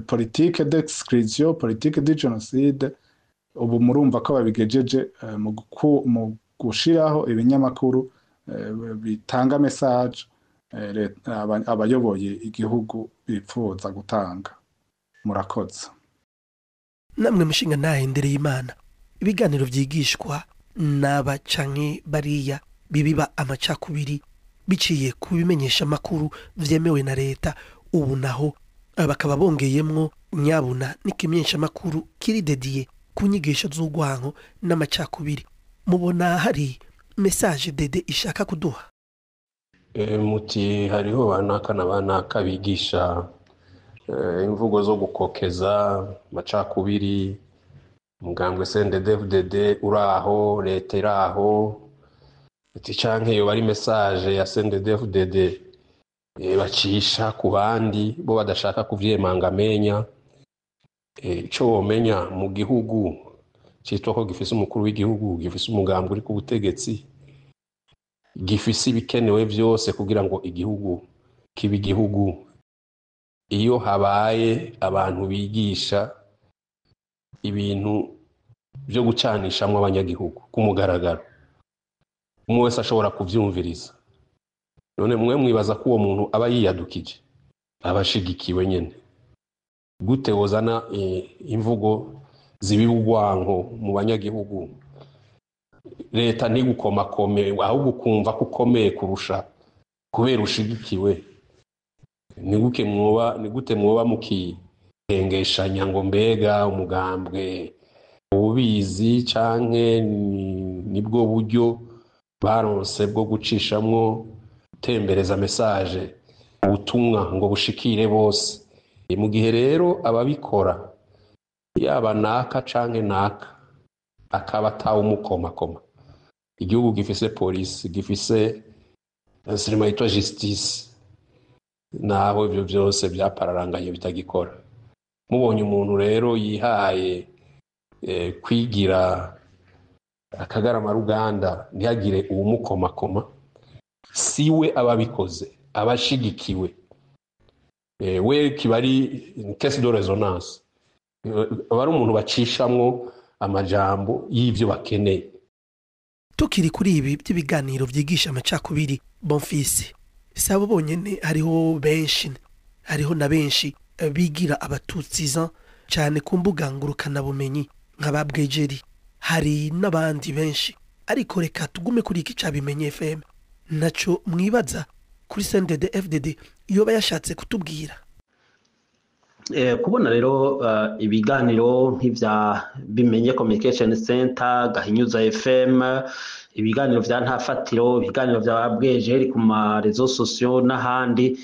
politique d'exclusion, politique de génocide. Ubu murumva ko babigejeje mu gushiraho ibinyamakuru bitanga message abayoboye igihugu bipfuza gutanga. Murakoze. Namwe mushinga ntahendereye Imana, ibiganiro vyigishwa n'aba canke bariya bibiba amacakubiri biciye ku bimenyesha makuru vyemewe na leta, ubu naho bakaba bongeyemwo nyabuna n'ikimenyesha makuru kiri dédié ku nyigisho z'urwanko n'amacakubiri. Mubona hari message dede ishaka kuduha? Muti hariho banaka na banaka bigisha imvugo zo gukokeza amacakubiri, umugambwe CNDD-FDD uraho, leta iraho, ati canke yoba ari message ya CNDD-FDD bacisha ku bandi bo badashaka kuvyemanga amenya. Ico womenya mu gihugu citwa ko gifise umukuru w'igihugu, gifise umugambwe uri ku butegetsi, gifise ibikenewe vyose kugira ngo igihugu kibe igihugu, iyo habaye abantu bigisha ibintu vyo gucanishamwo abanyagihugu ku mugaragaro, umwe wese ashobora kuvyumviriza. None mwe mwibaza ko uwo muntu aba yiyadukije, aba ashigikiwe nyene? Gute wozana imvugo zibiba urwanko mu banyagihugu, leta ntigukomakome, ahubwo ukumva ko ukomeye kurusha kubera ushigikiwe? Ni gute mwoba mukihengeshanya ngo mbega umugambwe ubizi canke nibwo buryo baronse bwo gucishamwo gutembereza message, ubutumwa ngo bushikire bose? Mu gihe rero ababikora yaba naka canke naka akaba atawumukomakoma, igihugu gifise polisi, gifise instrument yitwa justice, naho ivyo vyose vyapararanganye bitagikora. Mubonye umuntu rero yihaye kwigira akagarama ruganda ntihagire uwumukomakoma, siwe ababikoze, abashigikiwe. We kiba ari caisse de résonance, aba ari umuntu bacishamwo amajambo y'ivyo bakeneye. Tukiri kuri ibi by'ibiganiro vyigisha amacakubiri, Bonfils, sabo bonyene, hariho benshi, hariho na benshi bigira abatutsiza cyane ku mbuga ngurukanabumenyi nka ba Bwejeri, hari n'abandi benshi, ariko reka tugume kuri iki cabimenye FM. Naco mwibaza kuri CNDD FDD yoba yashatse kutubwira? Kubona rero ibiganiro nk'ivya Bimenye Communication Center, Gahinyuza FM, ibiganiro vya Ntafatiro, ibiganiro vya Bwejeri ku ma réseaux sociaux n'ahandi,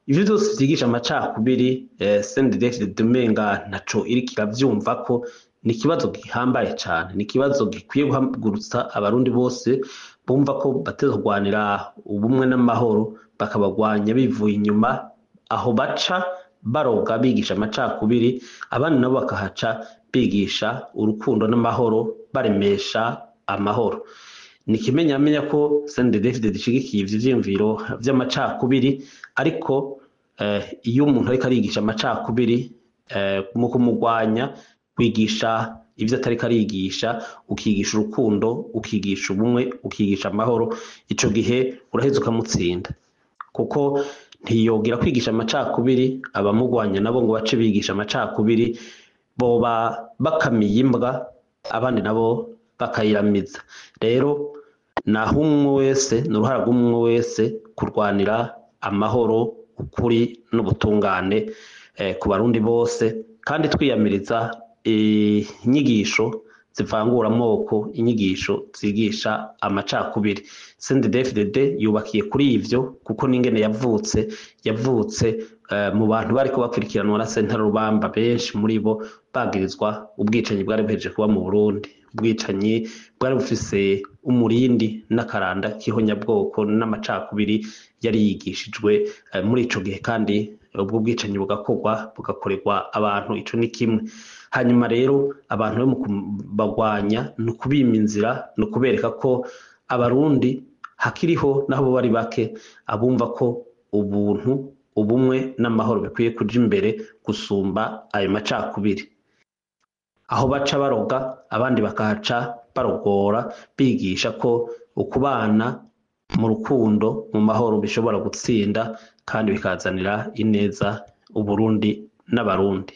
ivyo vyose vyigisha amacakubiri, CNDD-FDD umenga ntaco iriko iravyumva ko ni ikibazo gihambaye cane, ni ikibazo gikwiye guhagurutsa abarundi bose bumva ko bateza kurwanira ubumwe n'amahoro, bakabagwanya bivuye inyuma. Aho baca baroga bigisha amacakubiri, abandi nabo bakahaca bigisha urukundo n'amahoro, baremesha amahoro. Ni ikimenyamenya ko CNDD-FDD ishigikiye ivyo vyiyumviro vy'amacakubiri, ariko iyo umuntu ariko arigisha amacakubiri, mu kumugwanya kwigisha ivyo atariko arigisha, ukigisha urukundo, ukigisha ubumwe, ukigisha amahoro, ico gihe uraheza ukamutsinda, kuko ntiyogira kwigisha amacakubiri abamugwanya nabo ngo bace bigisha amacakubiri, boba bakamiye imbwa abandi nabo bakayiramiza. Rero naho umwe wese, ni uruhara rw'umwe wese kurwanira amahoro, ukuri n'ubutungane ku barundi bose, kandi twiyamiriza inyigisho zivangura amoko, inyigisho zigisha amacakubiri. CNDD-FDD yubakiye kuri ivyo, kuko n'ingene yavutse mu bantu bariko bakurikiranwa na sentare Rubamba, benshi muri bo bagirizwa ubwicanyi bwari buhejeje kuba mu Burundi, ubwicanyi bwari bufise umurindi n'akaranda k'ihonyabwoko n'amacakubiri yari yigishijwe muri ico gihe, kandi ubwo bwicanyi bugakorwa bugakorerwa abantu. Ico ni kimwe. Hanyuma rero abantu bo mu kubagwanya ni ukubima inzira, ni ukubereka ko abarundi hakiriho naho bo bari bake abumva ko ubuntu, ubumwe n'amahoro bikwiye kuja imbere gusumba ayo macakubiri. Aho baca baroga abandi bakahaca barogora, bigisha ko ukubana mu rukundo, mu mahoro bishobora gutsinda kandi bikazanira ineza Uburundi n'abarundi.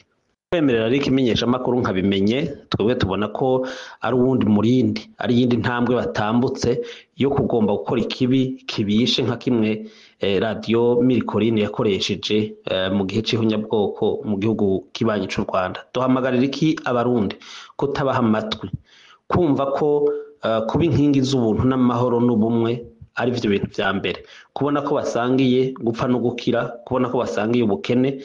Kwemerera ariko imenyeshamakuru nkabimenye, twebwe tubona ko ari uwundi murindi, ari iyindi ntambwe batambutse yo kugomba gukora ikibi kibishe nka kimwe radiyo Mirikorine yakoresheje mu gihe c'ihonyabwoko mu gihugu kibanyi c'u Rwanda. Duhamagarira iki abarundi? Kutabaha amatwi, kumva ko kuba inkingi z'ubuntu n'amahoro n'ubumwe ari vyo bintu vya mbere, kubona ko basangiye gupfa no gukira, kubona ko basangiye ubukene,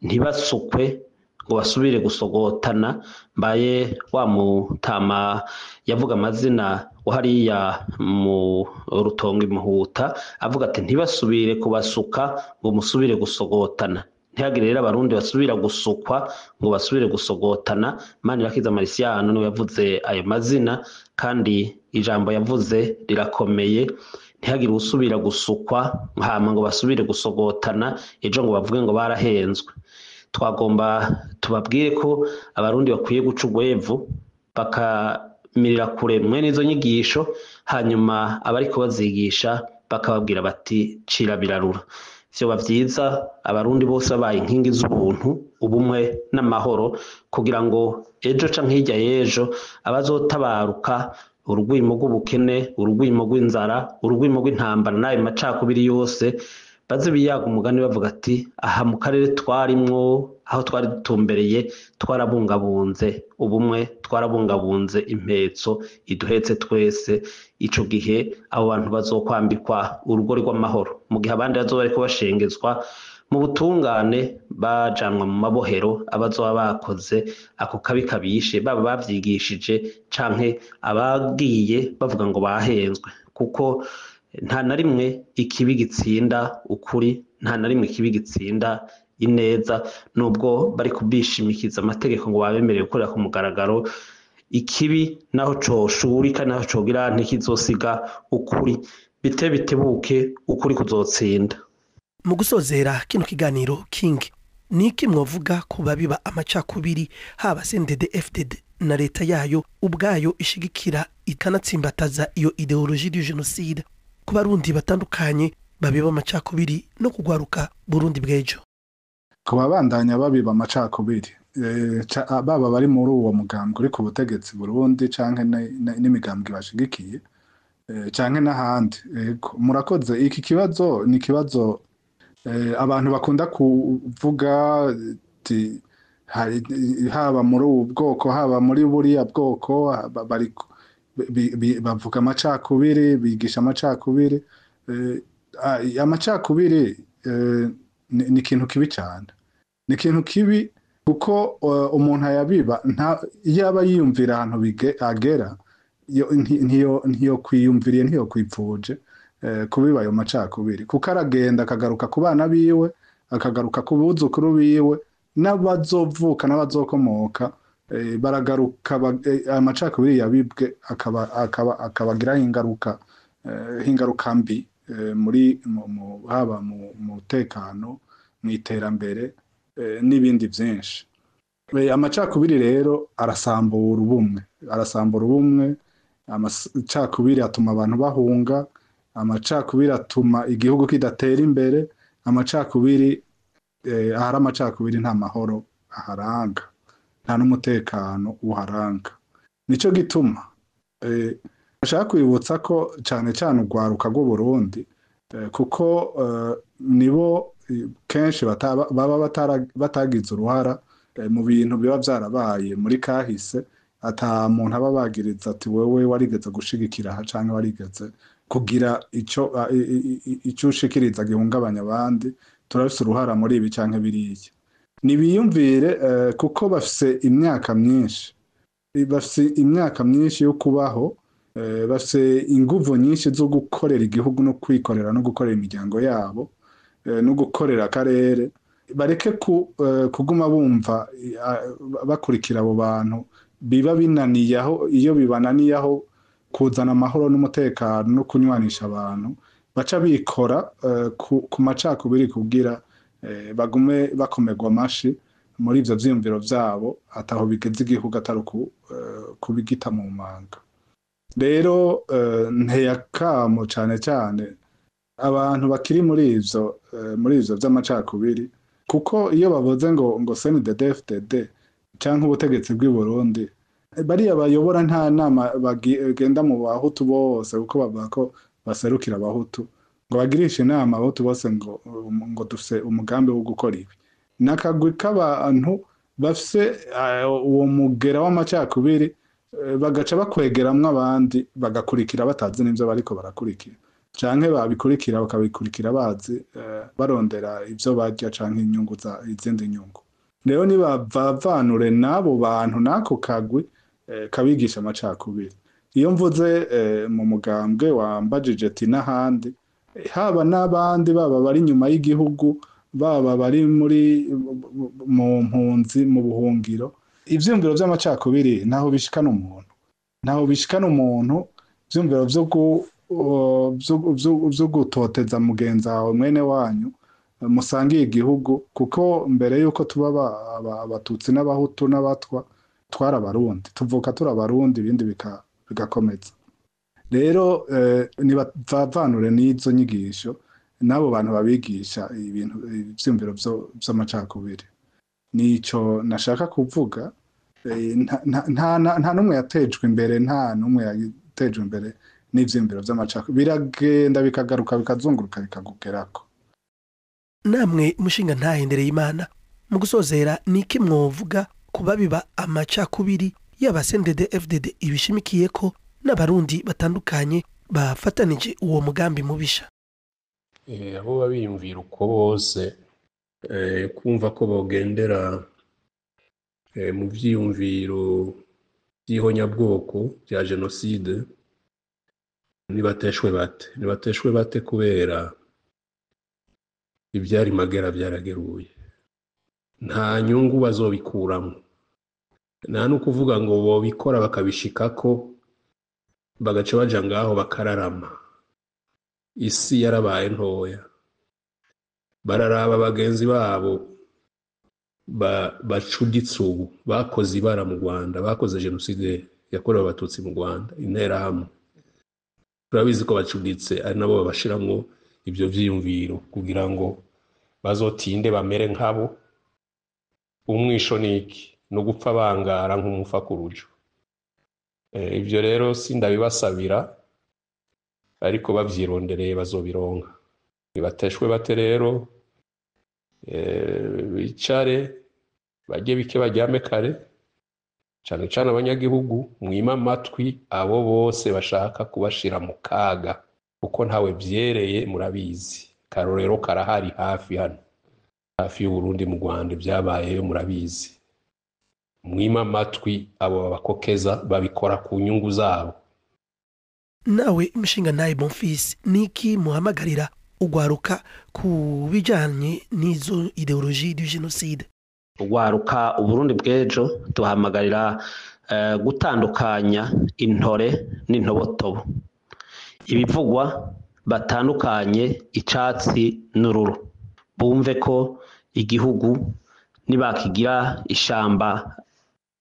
ntibasukwe ngo basubire gusogotana. Mbaye wa mutama yavuga amazina hariya mu Rutongo Imuhuta, avuga ati ntibasubire kubasuka ngo musubire gusogotana. Ntihagire rero abarundi basubira gusukwa ngo basubire gusogotana. Manirakiza Marisiano niwe yavuze ayo mazina, kandi ijambo yavuze rirakomeye. Ntihagire usubira gusukwa hama ngo basubire gusogotana, ejo ngo bavuge ngo barahenzwe. Twagomba tubabwire ko abarundi bakwiye guca urwevu bakamirira kure mwene izo nyigisho, hanyuma abariko bazigisha bakababwira bati cira birarura. Vyoba vyiza abarundi bose babaye inkingi z'ubuntu, ubumwe n'amahoro, kugira ngo ejo canke hirya y'ejo abazotabaruka urugwimo rw'ubukene, urugwimo rw'inzara, urugwimo rw'intambara n'ayo macakubiri yose, baze biyaga umugani bavuga ati aha mu karere twarimwo, aho twari dutumbereye, twarabungabunze ubumwe, twarabungabunze impetso iduhetse twese. Ico gihe abo bantu bazokwambikwa urugori rw'amahoro, mu gihe abandi bazoba bariko bashengezwa mu butungane, bajanwa mu mabohero, abazoba bakoze ako kabi kabishe, baba bavyigishije canke abagiye bavuga ngo bahenzwe, kuko nta na rimwe ikibi gitsinda ukuri, nta na rimwe ikibi gitsinda ineza, nubwo bari kubishimikiza amategeko ngo babemerere gukorera ku mugaragaro. Ikibi naho coshurika, naho cogira ntikizosiga ukuri, bite bitebuke ukuri kuzotsinda. Mu gusozera kino kiganiro, King, niki mwovuga ku babiba amacakubiri, haba CNDD FDD na leta yayo ubwayo ishigikira ikanatsimbataza iyo idéologie du génocide, ku barundi batandukanye babiba amacakubiri no kugwaruka Burundi bw'ejo? Ku babandanya babiba amacakubiri, baba bari muri uwo mugambwe uri ku butegetsi Burundi canke n'imigambwe bashigikiye, canke n'ahandi. Murakoze. Iki kibazo ni ikibazo abantu bakunda kuvuga ati haba muri ubu bwoko, haba muri buriya bwoko, bari bavuga amacakubiri, bigisha amacakubiri. Amacakubiri ni ikintu kibi cyane, ni ikintu kibi kuko umuntu ayabiba iyo aba yiyumvira ahantu agera, ntiyo kwiyumviriye, ntiyo kwipfuje kubiba ayo macakubiri, kuko aragenda akagaruka ku bana biwe, akagaruka ku buzukuru biwe, n'abazovuka n'abazokomoka baragaruka amacakubiri yabibwe akabagiraho ingaruka mbi muri haba mu mutekano, mu iterambere n'ibindi byinshi. Amacakubiri rero arasambura ubumwe, arasambura ubumwe. Amacakubiri atuma abantu bahunga, amacakubiri atuma igihugu kidatera imbere, amacakubiri ahari amacakubiri nta mahoro aharanga, nta n'umutekano uharanga. Nico gituma ashaka kwibutsa ko cyane cyane urwaruka rw'u Burundi, kuko nibo kenshi baba batagize uruhara mu bintu biba byarabaye muri kahise, Ata muntu aba bagiriza ati wewe warigeze gushigikira aha canke warigeze kugira ico ico ushikiriza gihungabanya abandi, turafise uruhara muri ibi canke biriya. Nibiyumvire, kuko bafise imyaka myinshi, bafise imyaka myinshi yo kubaho, bafise inguvu nyinshi zo gukorera igihugu no kwikorera no gukorera imiryango yabo, no gukorera akarere. Bareke kuguma bumva bakurikira abo bantu biba binaniye aho, iyo bibananiye aho kuzana amahoro n'umutekano no kunywanisha abantu, baca bikora ku macakubiri kugira bagume bakomerwa amashi muri ivyo vyiyumviro vyabo ataho bigeze igihugu, atari kubigita mu manga. Rero nteye akamo cane cane abantu bakiri muri ivyo vy'amacakubiri, kuko iyo bavuze ngo CNDD-FDD canke ubutegetsi bw'i Burundi, bariya bayobora nta nama bagenda mu Bahutu bose, kuko bavuga ko baserukira Abahutu, ngo bagirishe inama Abahutu bose ngo dufise umugambi wo gukora ibi. N'akagwi k'abantu bafise uwo mugera w'amacakubiri, bagaca bakwegeramwo abandi bagakurikira batazi n'ivyo bariko barakurikira, canke babikurikira bakabikurikira bazi barondera ivyo barya canke inyungu za izindi nyungu. Rero nibavanure n'abo bantu n'ako kagwi kabigisha amacakubiri. Iyo mvuze mu mugambwe wambajije ati n'ahandi, haba n'abandi, baba bari inyuma y'igihugu, baba bari muri mu mpunzi, mu buhungiro, ivyiyumviro vy'amacakubiri ntaho bishikana umuntu, ntaho bishikana umuntu. Ivyiyumviro vyo gutoteza mugenzi wawe, mwene wanyu musangiye igihugu, kuko mbere yuko tuba Abatutsi n'Abahutu n'Abatwa, twari Abarundi, tuvuka turi Abarundi, ibindi bigakomeza. Rero nibavanure n'izo nyigisho n'abo bantu babigisha ibintu ivyiyumviro vy'amacakubiri. Nico nashaka kuvuga. Nta n'umwe yatejwe imbere, nta n'umwe yatejwe imbere n'ivyiyumviro vy'amacakubiri. Biragenda bikagaruka, bikazunguruka, bikagugerako. Namwe mushinga ntahendereye Imana, mu gusozera, ni iki mwovuga ku babiba amacakubiri, yaba CNDD FDD ibishimikiye ko n'Abarundi batandukanye bafatanije uwo mugambi mubisha? Abo babiyumvira uko bose, kumva ko bogendera mu vyiyumviro vy'ihonyabwoko vya jenoside, nibateshwe bate, nibateshwe bate, kubera ivyari magera vyarageruye. Nta nyungu bazobikuramwo, nta n'ukuvuga ngo bobikora bakabishikako, bagaca baja ngaho bakararama. Isi yarabaye ntoya. Bararaba bagenzi babo bacuditse ubu bakoze ibara mu Rwanda, bakoze jenoside yakorewe Abatutsi mu Rwanda, Interahamwe. Turabizi ko bacuditse, ari nabo babashiramwo ivyo vyiyumviro kugira ngo bazotinde bamere nkabo. Umwisho niki? Ni ugupfa bangara nk'umufa ku rujo. Ivyo rero sindabibasabira, ariko bavyirondereye bazobironka. Nibateshwe bate rero, bicare barye bike, baryame kare. Cane cane abanyagihugu, mwime amatwi abo bose bashaka kubashira mu kaga, kuko ntawe vyereye. Murabizi, karorero karahari hafi hano, hafi y'Uburundi, mu Rwanda ibyabayeyo murabizi. Mwime amatwi abo babakokeza, babikora ku nyungu zabo. Nawe mushinga nawe Bonfils, niki muhamagarira ugwaruka ku bijanye n'izo idéologie du génocide? Ugwaruka Uburundi bw'ejo, tuhamagarira gutandukanya intore n'intobotobo, ibivugwa batandukanye icatsi n'ururo, bumve ko igihugu nibakigira ishamba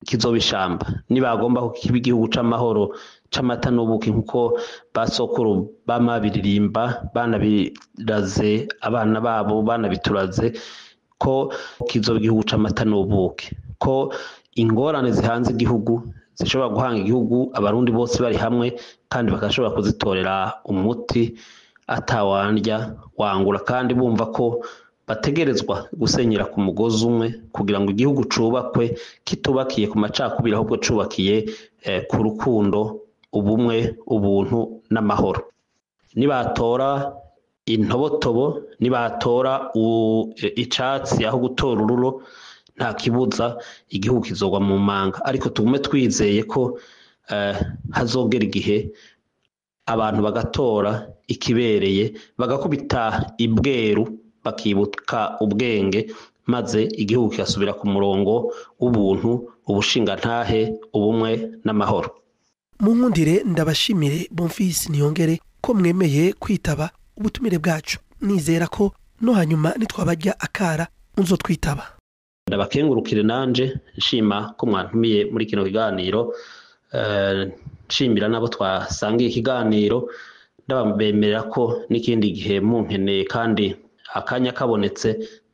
kizoba ishamba, nibagomba ko kiba igihugu c'amahoro, c'amata n'ubuki, nkuko basokuru bama biririmba, banabiraze abana babo, banabituraze ko kizoba igihugu c'amata n'ubuki, ko ingorane zihanze igihugu zishobora guhanga igihugu Abarundi bose bari hamwe, kandi bagashobora kuzitorera umuti atawandya wangura, kandi bumva ko Bategerezwa gusenyera ku mugozi umwe kugira ngo igihugu cubakwe kitubakiye ku macakubiri, ahubwo cubakiye ku rukundo, ubumwe, ubuntu n'amahoro. Nibatora intobotobo, nibatora icatsi aho gutora ururo, nta kibuza igihugu kizogwa mu manga. Ariko tugume twizeye ko hazogera igihe abantu bagatora ikibereye, bagakubita ibweru, bakibuka ubwenge, maze igihugu kigasubira ku murongo w'ubuntu, ubushingantahe, ubumwe n'amahoro. Mu nkundire ndabashimire Bonfils Niyongere ko mwemeye kwitaba ubutumire bwacu. Nizera ko no hanyuma nitwabajya akara nzotwitaba. Ndabakengurukire nanje nshima ko mwantumiye muri kino kiganiro, nshimira nabo twasangiye ikiganiro, ndababemerera ko n'ikindi gihe munkeneye kandi akanya kabonetse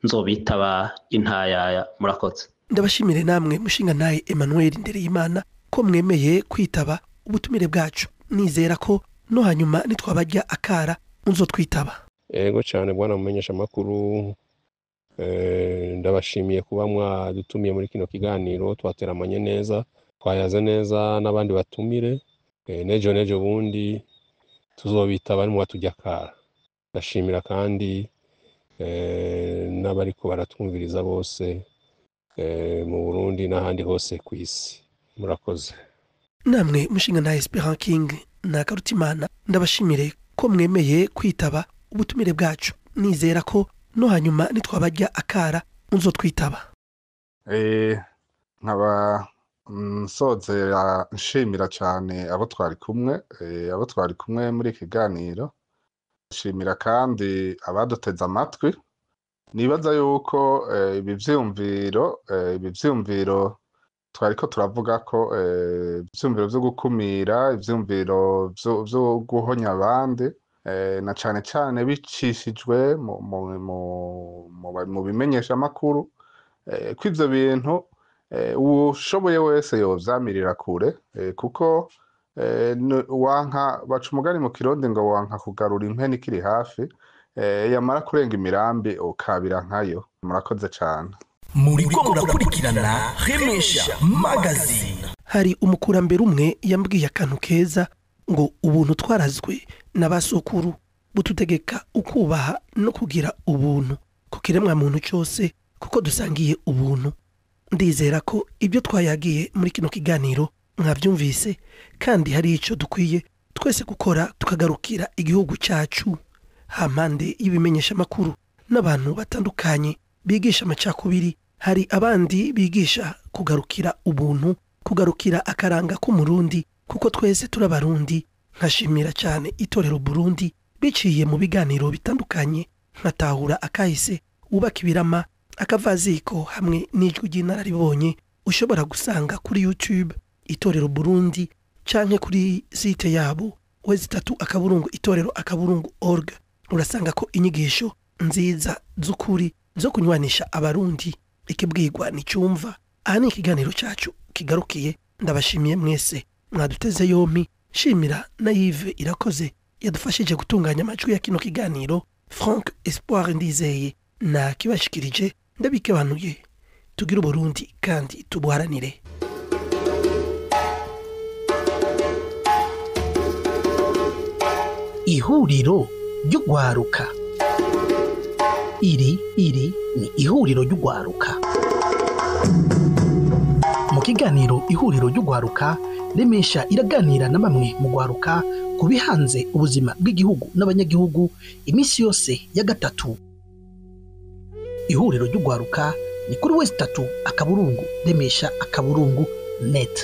nzobitaba intayaya. Murakoze. Ndabashimire namwe mushinga naye Emmanuel Ndereyimana ko mwemeye kwitaba ubutumire bwacu. Nizera ko no hanyuma nitwabajya akara nzotwitaba. Ego cyane bwana mumenyesha makuru, ndabashimiye kuba mwadutumiye muri kino kiganiro. Twateramanye neza, twayaze neza n'abandi batumire. Nejo nejo bundi tuzobitaba nimwatujya akara. Ndashimira kandi n'abariko baratwumviriza bose mu Burundi n'ahandi hose ku isi. Murakoze. Namwe mushinga na Esperant King na Karutimana, ndabashimire ko mwemeye kwitaba ubutumire bwacu. Nizera ko no hanyuma nitwabajya akara nzotwitaba. Nkaba nsozera nshimira cyane abo twari kumwe, abo twari kumwe muri kiganiro. Nshimira kandi abaduteze amatwi. Nibaza yuko ibi vyumviro twariko turavuga ko ivyumviro vyo gukumira, ivyumviro vyo guhonya abandi, na cane cane bicishijwe mu bimenyesha makuru, ko ivyo bintu uwushoboye wese yovyamirira kure, kuko wanka baca umugani mu Kirundi ngo wanka kugarura impene ikiri hafi, yamara kurenga imirambi ukabira nkayo. Murakoze cane. Muriko murakurikirana Remesha Magazine. Hari umukurambere umwe yambwiye akantu keza ngo ubuntu twarazwe na basokuru bututegeka ukubaha no kugira ubuntu ku kiremwa muntu cyose, kuko dusangiye ubuntu. Ndizera ko ibyo twayagiye muri kino kiganiro mwabyumvise, kandi hari ico dukwiye twese gukora tukagarukira igihugu cyacu. Hampande y'ibimenyesha makuru n'abantu batandukanye bigisha amacakubiri, hari abandi bigisha kugarukira ubuntu, kugarukira akaranga k'umurundi, kuko twese turabarundi. Nkashimira cyane itorero Burundi biciye mu biganiro bitandukanye, nkatahura akahise, wubaka ibirama, akavaziko hamwe n'ijwi ry'inararibonye ushobora gusanga kuri YouTube itorero Burundi canke kuri site yabo www.itorero.org. Urasanga ko inyigisho nziza z'ukuri zo kunywanisha abarundi. Ikibwirwa ni cyumva. Aha ni ikiganiro cyacu kigarukiye. Ndabashimiye mwese mwaduteze yompi. Shimira na Yves Irakoze yadufashije gutunganya amajwi ya kino kiganiro. Frank Espoir Ndizeye na kibashikirije, ndabikebanuye. Tugire Uburundi kandi tubuharanire. Ihuriro ry'ugwaruka. Iri ni ihuriro ry'ugwaruka. Mu kiganiro ihuriro ry'ugwaruka, Remesha iraganira na bamwe mu gwaruka ku bihanze ubuzima bw'igihugu n'abanyagihugu iminsi yose ya gatatu. Ihuriro ry'ugwaruka ni kuri www.remesha.net.